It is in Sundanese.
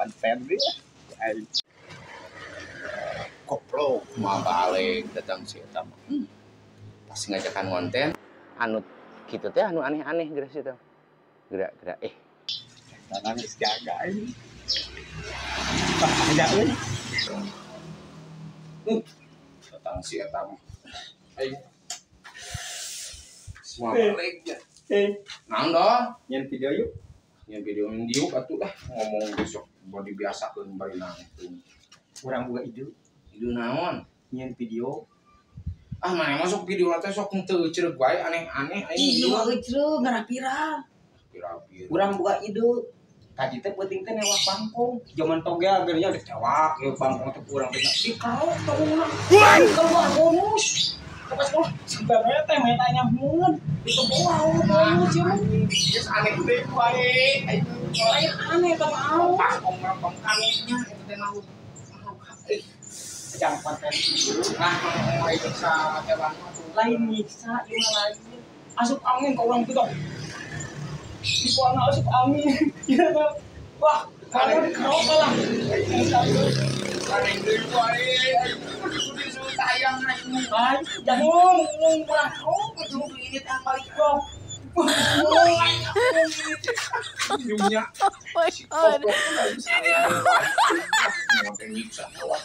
Konten dia. Aing. Koplok mau balik datang si eta mah. Pasti ngajakan konten anu kitu teh anu aneh-aneh geura sih teh. Gerak-gerak Tanang geus jaga ini. Ada euy. Datang si eta mah. Aing. Semua balik ya. Naon doh? Nyen video yuk. Yang video diuk atuh lah ngomong besok body biasakeun bari nangtung. Urang boga ide. Ide naon? Nyen video. Ah mana masuk video teh sok henteu euceureuh wae aneh-aneh aing. Ih, mah euceureuh ngarah viral. Viral-viral. Urang boga ide. Tadi teh penting teh newak bangkong. Zaman togel akhirnya ditewak ya bangkong teh kurang teh dikerok tongna. Keluar bonus. Pas sekolah sebenarnya teh metanya mun itu wow bonus ya. Geus aneh deui wae. Aing Lain aneh teh mau. bangkong bangkong karunya eta teh naon. Jang konten Nah, ngomong aing bisa hewan mah tuh. Lain nyiksa ieu mah lain. Asup angin ka urang kitu. Di kuana asup angin. Ya wah, kalau dikerok lah. Aneh deui wae. Aing kudu disuruh tayang aing. Ay, jangan ngomong kurang kerok Kudu ini teh balik kok. Nyunya. Oh my god. Nyiksa hewan.